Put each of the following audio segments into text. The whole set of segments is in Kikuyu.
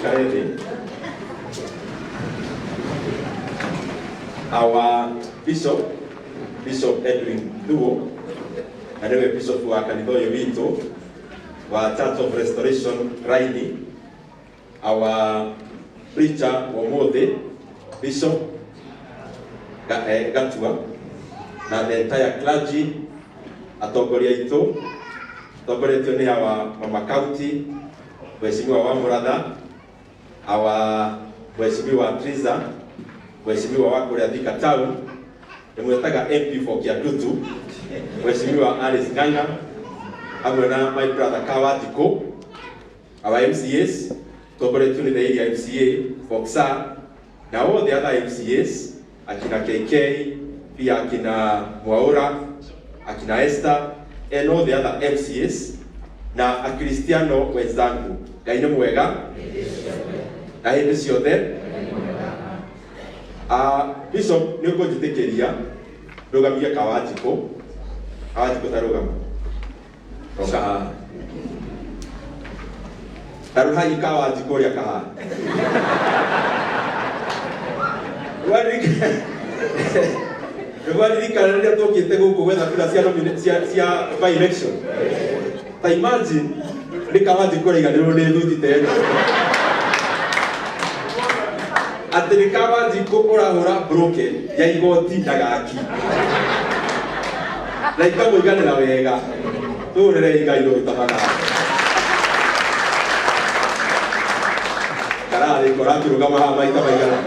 Mũikare thĩ. Our bishop, Bishop Edwin Thuo, na nĩwe bishop wa kanitha ũyũ witũ wa Church of Restoration Raini, our preacher wa ũmũthĩ, Bishop Gatua, na the entire clergy, atongoria aitũ, tongoretio nĩ our mama county, Mheshimiwa wa Mũratha, our Mheshimiwa Triza, Mheshimiwa wa kũrĩa Thika Town, ndĩmwĩtaga MP for Kiandutu, Mheshimiwa Alice Ng'ang'a, hamwe na my brother Kawanjikũ, our MCAs, tongoretio nĩ the area MCA, Foxa, na all the other MCAs, akina KK, pia akina Mwaura, akina Esther, and all the other MCAs, na akristiano wenzangu, Ngai nĩ mwega na hĩndĩ ciothe. Bishop, nĩ ũkũnjĩtĩkĩria ndũgamie Kawanjikũ. Kawanjikũ, ta rũgama, roka haha. Ta rũhai Kawanjikũ ũrĩa kahana. Nĩwaririkana rĩrĩa tũkĩte gũkũ gwetha kura cia cia by election? Ta imagine nĩ Kawanjikũ ũraiganĩrwo nĩ thuti ta ĩno, atĩ nĩ Kawanjikũ ũrahũra broken ya igoti na gaki na ikamũiganĩra wega. Tũhũrĩrei Ngai rũgĩtamaga kararĩ ũrakĩrũgama haha maita maigana.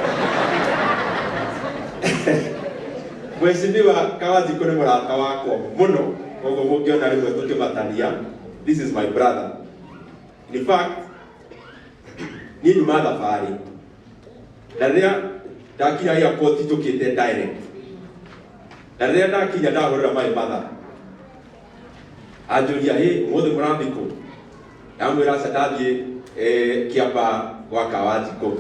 Mheshimiwa Kawanjikũ nĩ mũrata wakwa mũno, koguo mũngĩona rĩmwe tũkĩmatania, this is my brother. In fact, niĩ nyuma thabarĩ na rĩrĩa ndakinya airport njũkĩte direct, na rĩrĩa ndakinya ndahũrĩra my mother, anjũria, "Hĩ, ũmũthĩ mũrathiĩ kũ?" Ndamwĩra, "Aca, ndathiĩ Kĩamba gwa Kawanjikũ."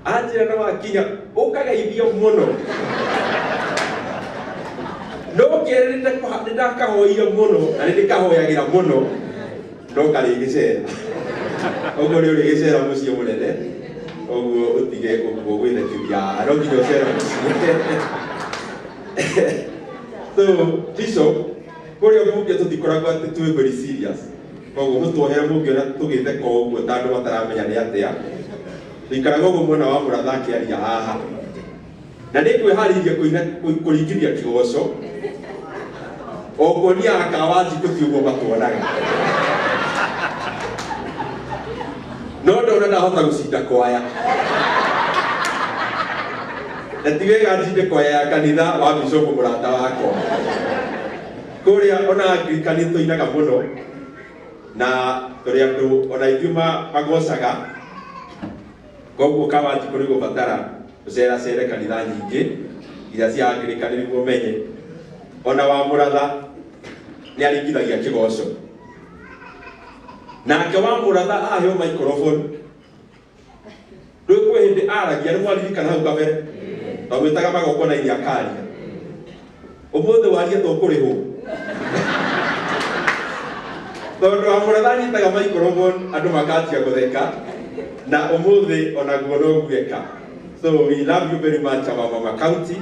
Anjĩra, "Na wakinya ũkageithio mũno." No kerĩ nĩ ndakahoire mũno na nĩ ndĩkahoyagĩra mũno, no karĩ gĩcera ũguo nĩ ũrĩ gĩcera mũciĩ mũnene ũguo, ũtige ũguo gwĩthekithia, no nginya ũcere mũciĩ. So bishop, kũrĩa mbunge tũtikoragwo atĩ twĩ very serious, koguo mũtuohere mũngĩona tũgĩtheka ũguo ta andũ mataramenya nĩ atĩa tũikaraga ũguo mwena wa Mũratha akĩaria haha. Na nĩ ngwĩharĩirie kũina kũringithia kĩgoco o kuonia Akawanjikũ ti ũguo matuonaga, no ndona ndahota gũcinda kwaya, na ti wega njinde kwaya ya kanitha wa bishop mũrata wakwa kũrĩa. Ona Anglikani tũinaga mũno na tũrĩ andũ ona ithuĩ magocaga, koguo Kawanjikũ nĩ gũbatara ũceracere kanitha nyingĩ iria cia Anglikani nĩguo ũmenye ona wa Mũratha nĩ aringithagia kĩgoco. Nake wa Mũratha aheo microphone, rĩu kwĩ hĩndĩ aragia, nĩ mwaririkana hau kabere twamwĩtaga magongona-inĩ akaria. Ũmũthĩ waria tũkũrĩhwo, tondũ wa Mũratha anyitaga microphone andũ makanjia gũtheka, na ũmũthĩ onaguo no gueka. So we love you very much, our mama county.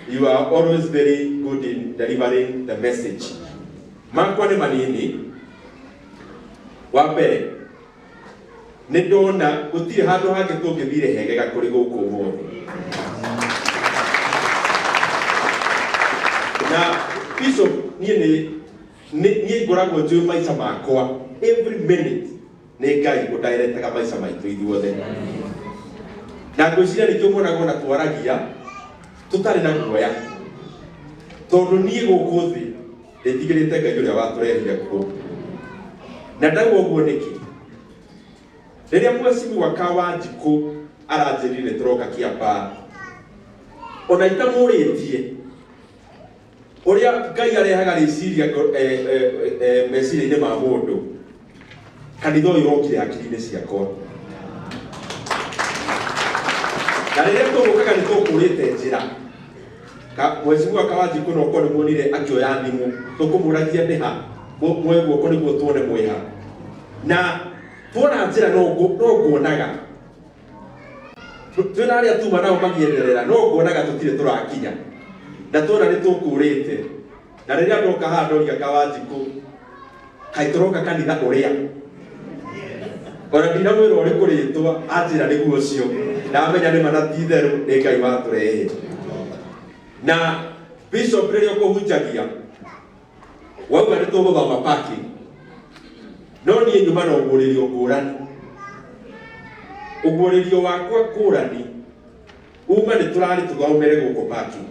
You are always very good in delivering the message. Makwa nĩ manini. Wa mbere, nĩ ndona gũtirĩ handũ hangĩ tũngĩthire hegega kũrĩ gũkũ ũmũthĩ. Na bishop, niĩ niĩ ngoragwo njũĩ maica makwa every minute nĩ Ngai ũndiretaga maica maitũ ithuothe, na ngwĩciria nĩkĩo muonaga ona twaragia tũtarĩ na guoya, tondũ niĩ gũkũ thĩ ndĩtigĩrĩte Ngai ũrĩa watũrehire kuo. Na ndauga ũguo nĩkĩ? Rĩrĩa Mheshimiwa Kawanjikũ aranjĩrire nĩ tũroka Kĩambaa, ona itamũrĩtie ũrĩa Ngai arehaga rĩciria meciria-inĩ ma mũndũ, kanitha ũyũ ũrokire hakiri-inĩ ciakwa. Na rĩrĩa tũgũkaga nĩ tũkũrĩte njĩra. Mheshimiwa Kawanjikũ, no korwo nĩ muonire akĩoya thimũ tũkũmũragia nĩ ha, muoe guoko nĩguo tuone mwĩha. Na Tuona njĩra no nguonaga twĩna arĩa tuma nao magĩenderera no nguonaga tũtirĩ tũrakinya na tuona nĩ tũkũrĩte na rĩrĩa ndoka haha ndoria Kawanjikũ kaĩ tũroka kanitha ũrĩa ona ndinamwĩra ũrĩkũ rĩtwa anjĩra nĩguo ũcio ndamenya nĩ mana ti itherũ nĩ Ngai watũrehe. Na bishop rĩrĩa ũkũhunjagia wauga nĩ tũgũthoma parking, no niĩ nyuma na ũguũrĩrio ngũrani. Ũguũrĩrio wakwa ngũrani uma nĩ tũrarĩ tũthomere gũkũ parking,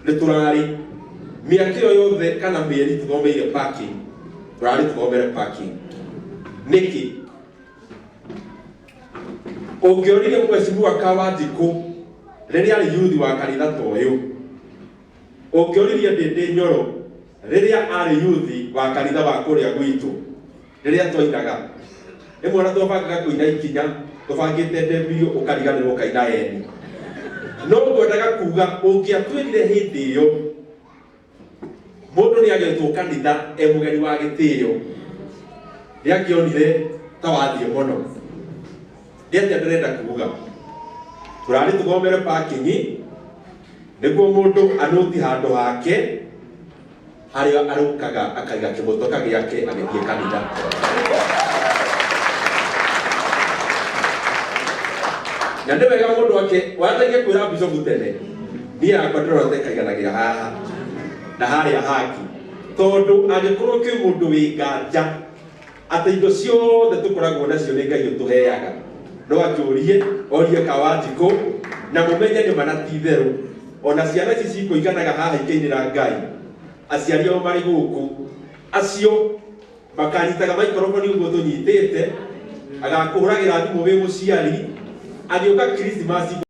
nĩ tũrarĩ mĩaka ĩyo yothe kana mĩeri tũthomeire parking, tũrarĩ tũthomere parking nĩkĩ? Ũngĩoririe mheshimiwa Kawanjikũ rĩrĩa arĩ yuthi wa kanitha ta ũyũ, ũngĩoririe Ndĩndĩ Nyoro rĩrĩa arĩ yuthi wa kanitha wa kũrĩa gwitũ, rĩrĩa twainaga rĩmwe ona twabangaga kũina ikinya tũbangĩte ndembirio ũkariganĩrwo ũkaina eni, no ngwendaga kuga ũngĩatwĩrire hĩndĩ ĩyo mũndũ nĩ agetwo kanitha e mũgeni wa gĩtĩo nĩ angĩonire ta wathiĩ mũno. Nĩ atĩa ndĩrenda kuga? Tũrarĩ tũthomere parking nĩguo mũndũ anũti handũ hake harĩa arũkaga akaiga kĩmotoka gĩake agĩthiĩ kanitha. Na nĩ wega mũndũ ake wataige kwĩra bishop tene, niĩ yakwa ndĩrona ta ĩkaiganagĩra haha na harĩa hangĩ, tondũ angĩkorwo kwĩ mũndũ wĩ nganja atĩ indo ciothe tũkoragwo nacio nĩ Ngai ũtũheaga, no anjũrie orie Kawanjikũ na mũmenye nĩ ma na ti itherũ. Ona ciana ici cikũiganaga haha ikĩinĩra Ngai, aciari ao marĩ gũkũ, acio makanyitaga maikoroboni ũguo tũnyitĩte, agakũhũragĩra thimũ wĩ mũciari agĩũka Christmas.